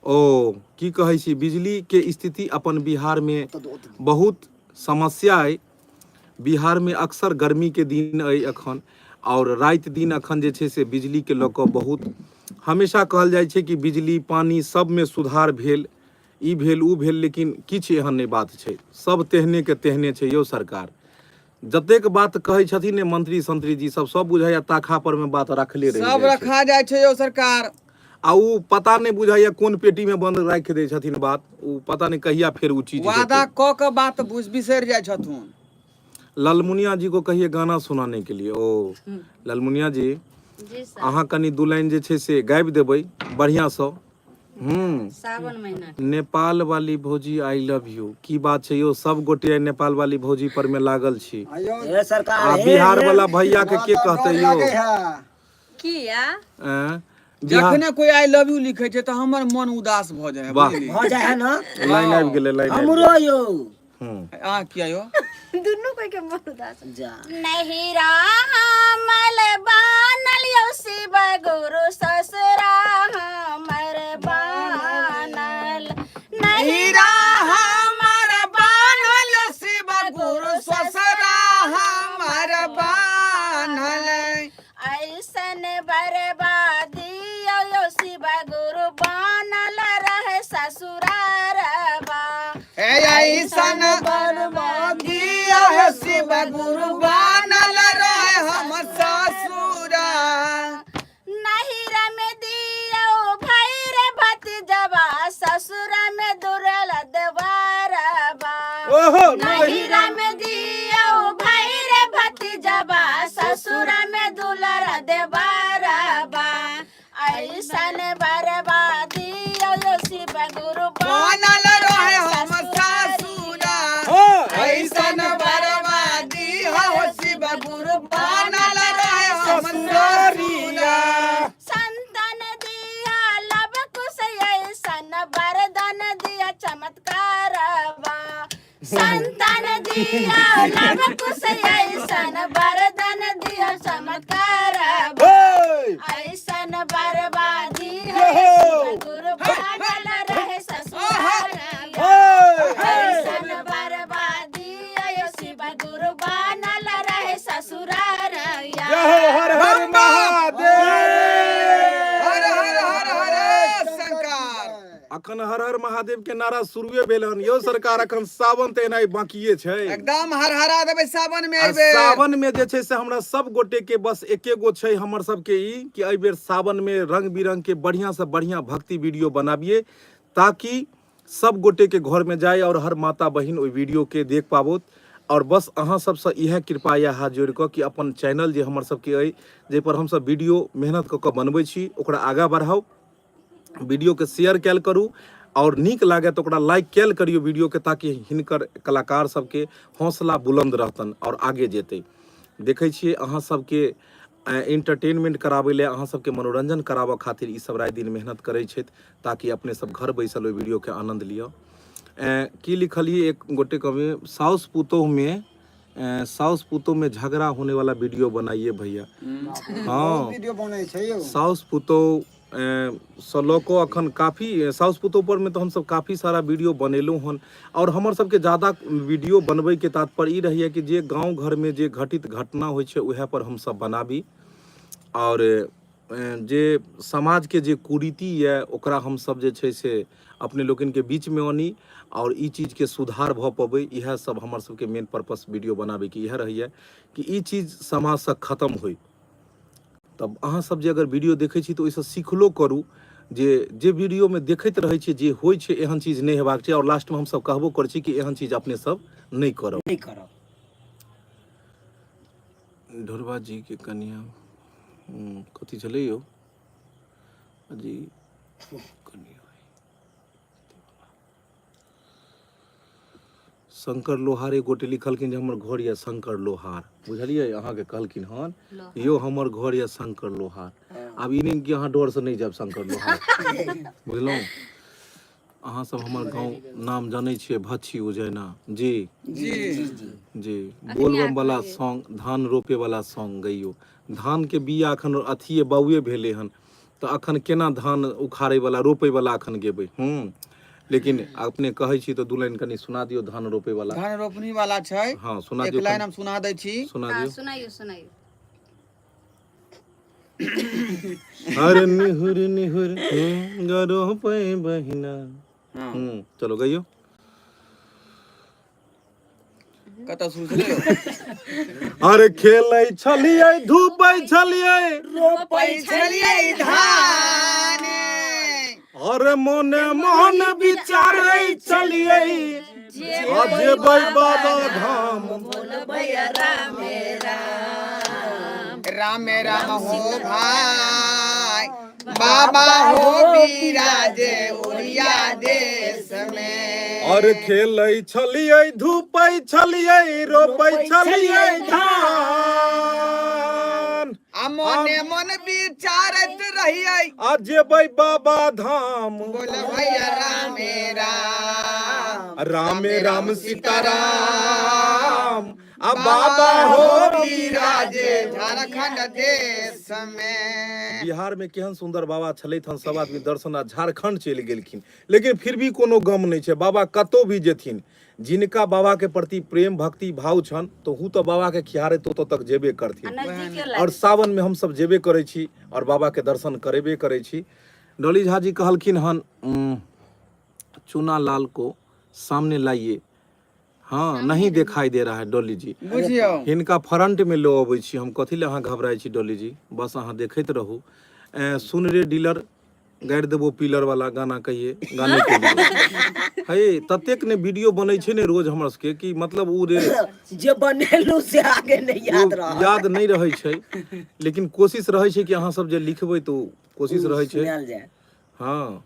ओ की कहै छी, बिजली के स्थिति अपन बिहार में बहुत समस्या अइ। बिहार में अक्सर गर्मी के दिन अइ अखन, आओर राति दिन अखन जे छै से बिजली के लऽ कऽ बहुत हमेशा कहल जाइ छै कि बिजली पानि सबमे सुधार भेल, ई भेल, उ भेल, लेकिन किछु एहन नहि बात छै, सब तेहने के तेहने छै यौ सरकार। जतेक बात कहै छथिन ने मंत्री संत्री जी सब, सब बुझाइया ताखा पर में बात रखले रहि सब जाइ छै। रखा जाइ छै यौ सरकार। आ उ पता नहि बुझाइया कोन पेटी में बंद राखि दै छथिन बात, उ पता नहि कहिया फेर उ चीज वादा हेतै। कऽ कऽ बात बुझ बिसरि जाइ छथुन। ललमुनिया जी को कहिए गाना सुनाने के लिए। ओ ललमुनिया जी। जी सर। अहाँ कनि दू लाइन जे छै से गाबि देबै बढ़िआँसँ। सावन महीना। नेपाल वाली भौजी I love you. की बात छै यौ, सब गोटे आइ नेपाल वाली भौजी पर में लागल छी। आयो। हे सरकार। आ हे बिहार हे। वाला भैया के के हमरा तऽ कहतै डर यौ? लागे है। किया? ऐं, बिहार जखने कोई I love you लिखै छै तऽ हमर मन उदास भऽ जाइ है। वाह। बुझलियै? भऽ जाइ है ने। लाइन आबि गेलै, लाइन आबि हमरो यौ। गेलै। अहाँ किया यौ? दुनू कोई के मन उदास। जा। नहीं हमल बानल यौ शिव गुरु, ससुरा हमर बानल नहीं। हीरा हमर बान्हल शिव गुरु, ससुरा हमर बान्हल। ऐसन बर्बादी यौ शिव गुरु बानल रहे ससुरारबा। हे ऐसन बर्बादी है शिव गुरु बानल रहे हम ससुरा। नहिर में दियो भाई रे भतीजवा, ससुर में दुरल देवरबा। ओहो। नहिर में दियो भाई रे भतीजवा, ससुर में दुलर देवरबा। ऐसन बर्बादी यो शिव गुरु बानल रहे हम ससुरा। ऐसन बर्बादी हो शिव गुरु बानल रहे हम ससुरा। संतान दिया लब कुश ऐसन वरदान दिया चमत्कारवा। संतान दिया लब कुश ऐसन वरदान दिया चमत्कारवा। ऐसन बर्बादी है शिव गुरु बानल रहे ससुरारिया। ऐसन बर्बादी है शिव गुरु बानल रहे ससुरारिया। जय हो हर हर महादेव। अखन हर हर महादेव के नारा शुरुए भेल हन यौ सरकार। अखन सावन तऽ एनाइ बाकिए छै। एकदम हर हरा देबै सावन में आ एहिबेर। सावन में जे छै से हमरा सब गोटे के बस एके गो छै हमर सबके ई कि एहि बेर सावन में रंग बिरंग के बढ़िया से बढ़िया भक्ति वीडियो बनाबिए, ताकि सब गोटे के घर में जाय और हर माता बहिन ओहि वीडियो के देख पाबोत। और बस अहाँ सबसँ इएह कृपा यऽ हाथ जोड़ि कऽ कि अपन चैनल जे हमर सबके अइ, जाहिपर हमसब वीडियो मेहनत कऽ कऽ बनबै छी, ओकरा आगाँ बढ़ाउ, वीडियोके शेयर कयल करू और नीक लागए तऽ ओकरा लाइक कयल करियौ वीडियोके, ताकि हिनकर कलाकार सबके हौसला बुलंद रहतनि और आगे जेतै। देखै छियै अहाँ सबके एंटरटेनमेंट कराबै लए, अहाँ सबके मनोरंजन कराबऽ खातिर ई सब राति दिन मेहनत करै छथि, ताकि अपने सब घर बैसल ओहि वीडियोके आनंद लिअ। की लिखलियै एक गोटे कवि, साउस पुतोहमे, साउस पुतोह में झगड़ा होने वाला वीडियो बनाइए भैया। हँ, वीडियो बनै छै यौ। साउस पुतोह सँ लऽ कऽ अखन काफी साउस पुतोह पर मे तऽ हमसब काफी सारा वीडियो बनेलहुँ हन। आओर हमर सबके ज्यादा वीडियो बनबैके तात्पर्य ई रहैए कि जे गाँव घरमे जे घटित घटना होइ छै उएह पर हमसब बनाबी, आओर जे समाजके जे कुरीति यऽ ओकरा हमसब जे छै से अपने लोकनिके बीचमे आनी आओर ई चीजके सुधार भऽ पबै। इएह सब हमर सबके मेन पर्पस वीडियो बनाबैके इएह रहैए कि ई चीज समाजसँ खतम होइ। तब अहाँ सब जे अगर वीडियो देखै छी तऽ ओहिसँ सिखलो करू जे जे वीडियोमे देखैत रहै छियै जे होइ छै एहन चीज नहि हेबाक छै। आओर लास्टमे हमसब कहबो करै छी कि एहन चीज अपने सब नहि करब। नहि करब। ढोरबा जी के कनिया कथी छलै यौ जी कनिया शंकर लोहार एक गोटे लिखलखिन जे हमर घर यऽ शंकर लोहार, बुझलियै? अहाँके कहलखिन हन यौ हमर घर यऽ शंकर लोहार। आब ई नहि कि अहाँ डरसँ नहि जायब शंकर लोहार, बुझलहुँ? अहाँ सब हमर गाँव नाम जानै छियै, भच्छी उजैना जी। जी जी, बोलबम वाला सॉन्ग, धान रोपे वाला सॉन्ग गइयो। धान के बिया अखन अथिए बाउए भेलै हन, तऽ अखन केना धान उखाड़े वाला रोपे वाला अखन गेबै? हूँ, लेकिन अपने कहै छी तऽ दू लाइन कनि सुना दियौ धान रोपे वाला। धान रोपनी वाला छै। हँ, सुना एक दियौ लाइन कनि। हम सुना दै छी। सुना हँ दियौ। सुनाइयो, सुनाइयो। अरे निहुर निहुर गरो पे बहिना। हँ। चलो गइयो। कतऽ शुरू छलै यौ? अरे खेलै छलियै, धूपै छलियै, रोपै छलियै धान, अरे मोने मोन विचारै छलियै आ जेबै बाबा धाम। रामे राम हो भाई, बाबा हो बिराजे उड़िया देश में। और खेलै छलियै, धूपै छलियै, रोपै छलियै धान, आ मोने मन विचारत रहियै आ जेबै बाबा धाम। बोल भैया रामे राम। रामे राम सीताराम आ बाबा हो बिराजे झारखंड देश में। बिहार में केहन सुंदर बाबा छलथि हन, सब आदमी दर्शन आ झारखंड चलि गेलखिन, लेकिन फिर भी कोनो गम नहि छै। बाबा कतौ भी जेथिन, जिनका बाबा के प्रति प्रेम भक्ति भाव छनि तऽ हु तऽ बाबा के खिहारैत ओतऽ तक जेबे आ करथिन। नजदीके और लागै। सावन में हमसब जेबे करै छी और बाबा के दर्शन करेबे करै छी। डॉली झा जी कहलखिन हन, चूना लाल को सामने लाइए। हाँ, नहीं दिखाई दे रहा है डॉली जी। बुझियौ, हिनका फ्रंट में लो अबै छी हम, कथी ले अहाँ घबराइ छी डॉली जी? बस अहाँ देखैत रहू। सुन रे डीलर गाड़ि देबो पिलर वाला गाना कहिए गाने के लिए हे। ततेक ने वीडियो बनै छै ने रोज हमर सबके कि मतलब उ रे जे बनेलहुँ से आगे नहि याद ओ रहल। याद नहि रहै छै, लेकिन कोशिश रहै छै कि अहाँ सब जे लिखबै तऽ ओ कोशिश रहै छै सुनायल जाय। हँ,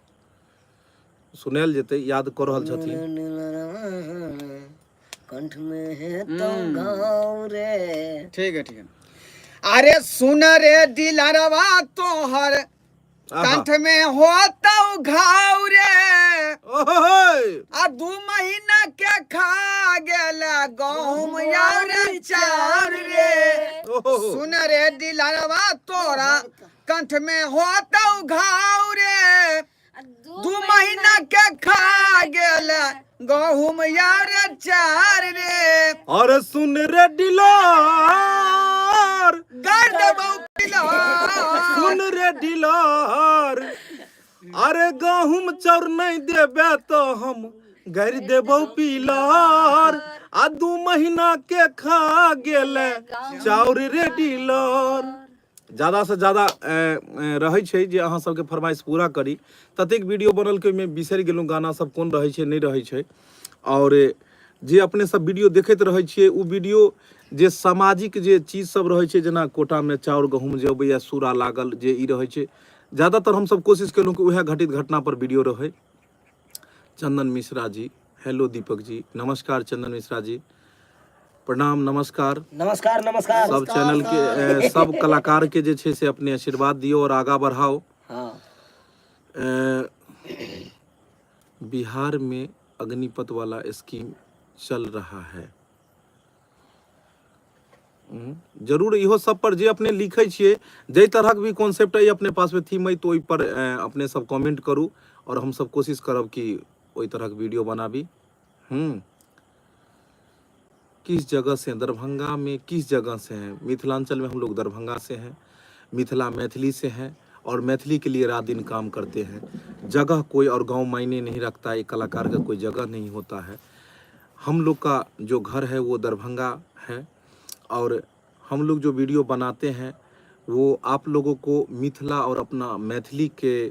सुनायल जेतै, याद कऽ रहल छथिन। कंठ में है तो घाव रे। ठीक है, ठीक है। अरे सुन रे दिलरवा तोहर आहा। कंठ में होतौ घाव रे। ओहोय। आ 2 महीना के खा गेल गहूम यार चाउर रे। ओहो। सुन रे दिलरवा तोरा कंठ में होतौ घाव रे, 2 महीना के खा गेल गहूम यार चार रे। अरे सुन रे डिलर गाड़ देबौ पिलर। सुन रे डिलर, अरे गहूम चाउर नहीं देबे तो हम गारि देबौ पीलर आ 2 महीना के खा गेले चाउर रे डीलर। ज्यादा से ज्यादा रहै छै जे अहाँ सबके फरमाइश पूरा करी। ततेक वीडियो बनल कि ओहिमे बिसरि गेलहुँ गाना सब कोन रहै छै नहि रहै छै। आओर जे अपने सब वीडियो देखैत रहै छियै ओ वीडियो जे सामाजिक जे चीज सब रहै छै, जेना कोटामे चाउर गहूँम जे अबैया सूरा लागल जे ई रहै छै, ज्यादातर हमसब कोशिश केलहुँ कि उएह घटित घटना पर वीडियो रहै। चंदन मिश्रा जी, हेलो दीपक जी, नमस्कार चंदन मिश्रा जी, प्रणाम, नमस्कार। नमस्कार नमस्कार। सब चैनल के सब कलाकार के जे छै से अपने आशीर्वाद दियौ और आगा बढ़ाओ। हाँ। बिहार में अग्निपथ वाला स्कीम चल रहा है। जरूर इहो सब पर जे अपने लिखै छियै, जाहि तरहक भी कॉन्सेप्ट अइ अपने पासमे थीम अइ, तऽ ओहि पर अपने सब कमेंट करू और हम सब कोशिश करब कि ओहि तरहक वीडियो बनाबी। किस जगह से? दरभंगा में किस जगह से हैं? मिथिलांचल में हम लोग दरभंगा से हैं, मिथिला मैथिली से हैं और मैथिली के लिए रात दिन काम करते हैं। जगह कोई और गांव मायने नहीं रखता, एक कलाकार का कोई जगह नहीं होता है। हम लोग का जो घर है वो दरभंगा है और हम लोग जो वीडियो बनाते हैं वो आप लोगों को मिथिला और अपना मैथिली के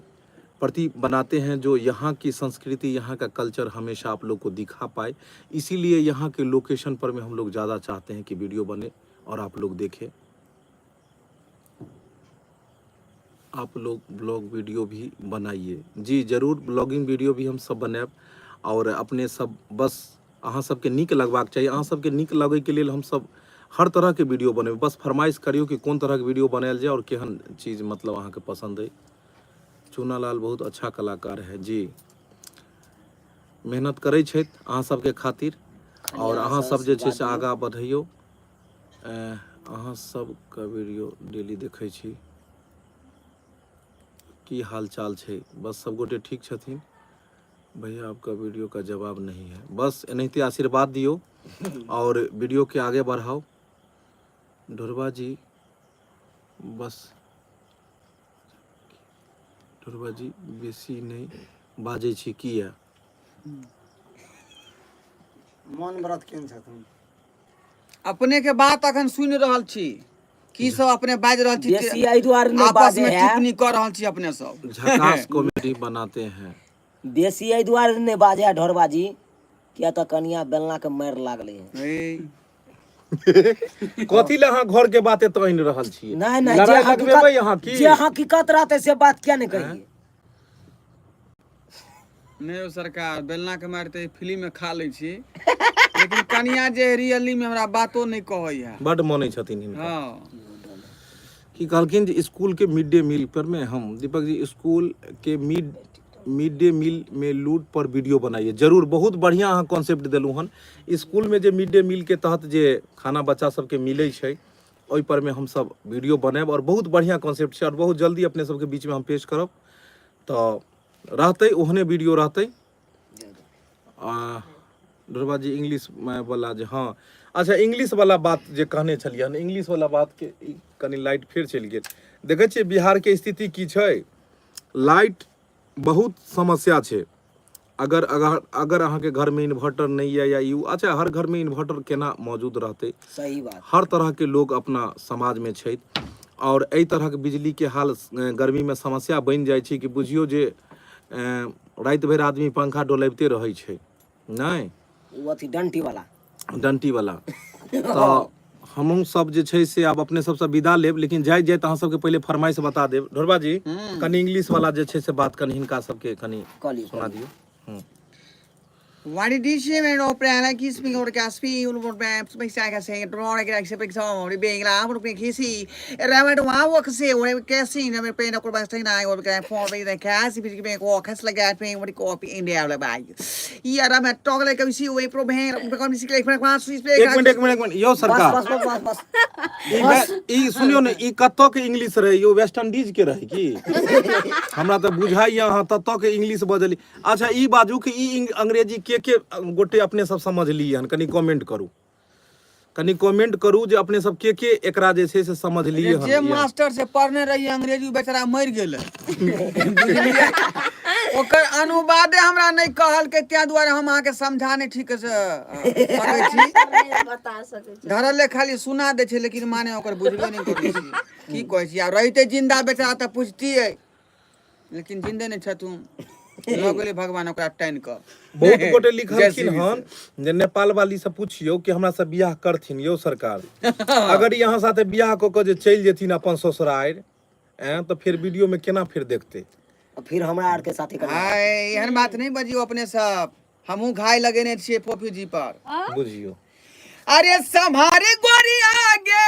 प्रति बनाते हैं, जो यहाँ की संस्कृति, यहाँ का कल्चर हमेशा आप लोग को दिखा पाए। इसीलिए यहाँ के लोकेशन पर में हम लोग ज़्यादा चाहते हैं कि वीडियो बने और आप लोग देखें। आप लोग ब्लॉग वीडियो भी बनाइए। जी जरूर, ब्लॉगिंग वीडियो भी हम सब बनायब और अपने सब बस अहाँ सबके नीक लगबाक चाही। अहाँ सबके नीक लगैके लेल हम सब हर तरहके वीडियो बनेबै। बस फरमाइश करियौ कि कोन तरहके वीडियो बनायल जाय और केहन चीज मतलब अहाँके पसंद अइ। चूनालाल बहुत अच्छा कलाकार है जी, मेहनत करै छथि अहाँ सबके खातिर और अहाँ सब जे छै से आगाँ बढ़ैयौ। अहाँ सबके वीडियो डेली देखै छी, की हाल चाल छै? बस सब गोटे ठीक छथिन। भैया आपका वीडियो का जवाब नहीं है, बस एनाहिते आशीर्वाद दियौ और वीडियो के आगे बढ़ाओ। ढोरबा जी बस, ढोरबा जी बेसी नहीं बाजै छी किया? मौन व्रत केने छथिन। अपने के बात अखन सुनि रहल छी, की सब अपने बाजि रहल छी, बेसी एहि दुआरे नहि आपस बाजै में है। टिप्पणी कऽ रहल छी अपने सब। झकास कॉमेडी बनाते हैं। बेसी एहि दुआरे नहि बाजै है ढोरबा जी, किया तऽ कनिया बेलना के मारि लागलै है। ए, कथी ले अहाँ घर के बात एतऽ आनि रहल छी? नहीं नहीं, जे लड़ाई लगबेबै अहाँ हकीकत की? जे हकीकत रहतै से बात किया नहि कहिए? नहि यौ सरकार, बेलना के मारि तऽ फिल्म में खा लै छी, लेकिन कनिया जे रियली में हमरा बातो नहि कहै है। बड मानै छथिन हिनका। हाँ। की कहलखिन जे स्कूल के मिड डे मील पर में हम दीपक जी स्कूल के मिड डे मील में लूट पर वीडियो बनाइए। जरूर, बहुत बढ़िया अहाँ कॉन्सेप्ट देलहुँ हन। स्कूल में जे मिड डे मील के तहत जे खाना बच्चा सबके मिलै छै ओहि पर में हम सब वीडियो बनायब और बहुत बढ़िया कॉन्सेप्ट छै और बहुत जल्दी अपने सबके बीच में हम पेश करब। तऽ रहतै ओहने वीडियो रहतै। ढोरबा जी इंग्लिश वाला जे, हाँ अच्छा इंग्लिश वाला बात जे कहने छलियै हन, इंग्लिश वाला बात के कनि लाइट फेर चलि गेल। देखै छियै बिहार के स्थिति की छै, लाइट बहुत समस्या छै। अगर अगर अगर अहाँके घर में इन्वर्टर नहीं है या you, अच्छा हर घर में इन्वर्टर केना मौजूद रहतै? सही बात। हर तरह के लोग अपना समाज में छथि और एहि तरहक बिजली के हाल गर्मी में समस्या बनि जाइ छै कि बुझियौ जे राति भरि आदमी पंखा डोलबिते रहै छै। नहि ओ अथी डंटी वाला, डंटी वाला। तऽ हमहूँ सब जे छै से आब अपने सबसँ विदा लेब, लेकिन जाइत जाइत अहाँ सबके पहिले फरमाइश बता देब। ढोरबा जी कनि इंग्लिश वाला जे छै से बात कनि हिनका सबके कनि कऽ लियौ, सुना दियौ। What did you mean opera like is me or gas fee or maps make saga say draw like like say so being la or be kissy rabbit wa walk say or cassie never pay no best thing I or can for me the cash if you make walk has like that paying what copy in there like by yeah I'm a talk like we see away from here because like एक minute एक minute एक minute यौ बस सरकार, बस बस बस बस ई सुनियौ ने, ई कतऽ के English रहै यौ? वेस्ट इंडीज के रहै की? हमरा तऽ बुझाइए अहाँ ततऽ के इंग्लिश बजली। अच्छा ई बाजू कि ई अंग्रेजी के गोटे अपने सब समझलियै हन, कनि कमेंट करू। कनि कमेंट करू जे अपने सब के के एकरा जे छै से समझलिए हन जे मास्टर से पढ़ने रहिए अंग्रेजी बेचारा मरि गेलै बुझलियै ओकर अनुवादे हमरा नहि कहलकै ताहि दुआरे हम अहाँके समझा नहि ठीक से सकै छी नहि बता सकै छी धरले खाली सुना दै छै लेकिन माने ओकर बुझबे नहि करै छी की कहै छी आब रहिते जिन्दा बेचारा तऽ पुछतियै लेकिन जिन्दे नहि छथुन लऽ गेलै भगवान ओकरा टानि कऽ बहुत गोटे जय लिखलखिन श्री हन जे नेपाल वाली से पुछियौ कि हमरा से बियाह करथिन यौ सरकार अगर यहाँ साथे बियाह कऽ कऽ जे चलि जेथिन अपन ससुरारि एँ तऽ फेर वीडियो में केना फेर देखतै फिर हमरा आरके साथे करना हाय एहन बात नहि बजियौ अपने सब हमहूँ घाय लगेने छियै फोफी जी पर बुझियौ अरे सम्हारे गोरी आगे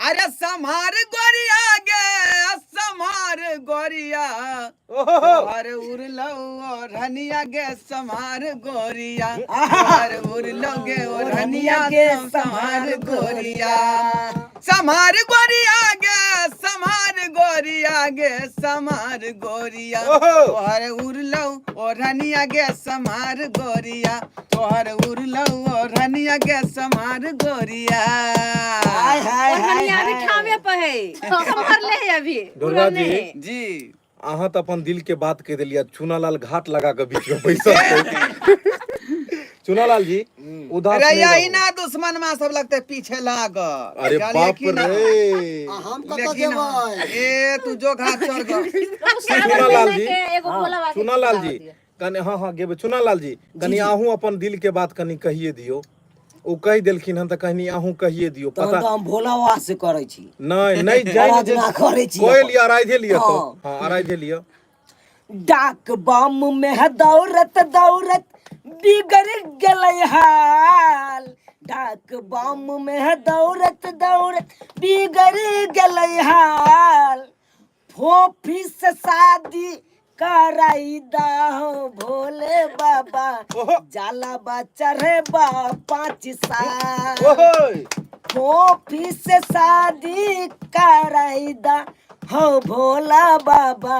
अरे सम्हार गोरिया गे सम्हार गोरिया तोहर उड़लौ ओढ़निया गे सम्हार गोरिया तोहर उड़लौ गे ओढ़निया गे सम्हार गोरिया सम्हार गोरिया गे सम्हार गोरिया गे सम्हार गोरिया तोहर उड़लौ ओढ़निया गे सम्हार गोरिया तोहर उड़लौ ओढ़निया गे सम्हार गोरिया हाय हाय और हाय हनिया अभी हाय ठामे पे है संभरले है अभी दुर्गा उड़ल जी। नहीं है। जी अहाँ तऽ अपन दिल के बात कहि देलियै चूनालाल घाट लगा कऽ बीच में बैसल छै चूनालाल जी उदास अरे नहि यही रहू। ना दुश्मन मा सब लगते पीछे लागल अरे जानलियै बाप कि ना? रे आ हम कतऽ लेकिन जेबै ए तू जो घाट चढ़ गऽ ओ सावन चूनालाल महीना जी। के एगो भोला बाबा के चूनालाल गीत जी गाबऽ दिअ। कनि हँ हँ गेबै चूनालाल जी कनि अहूँ अपन दिल के बात कनि कहिए दियौ ओ कहि देलखिन हन तऽ कनि अहूँ कहिए दियौ तहन पता तऽ हम भोला बाबा से करै छी नहि नहि जाय आराधना करै छी कहि अपन। लिअ अराधे लिअ तऽ हँ। हँ अराधे लिअ डाक बम में है दौड़त दौड़त बिगड़ गेलै हाल डाक बम में है दौड़त दौड़त बिगड़ गेलै हाल फोफी से शादी कराई दहो भोले बाबा ओहो। जाला बा चढ़े बा 5 साल ओहो फोफी से शादी कराई दा हो भोला बाबा।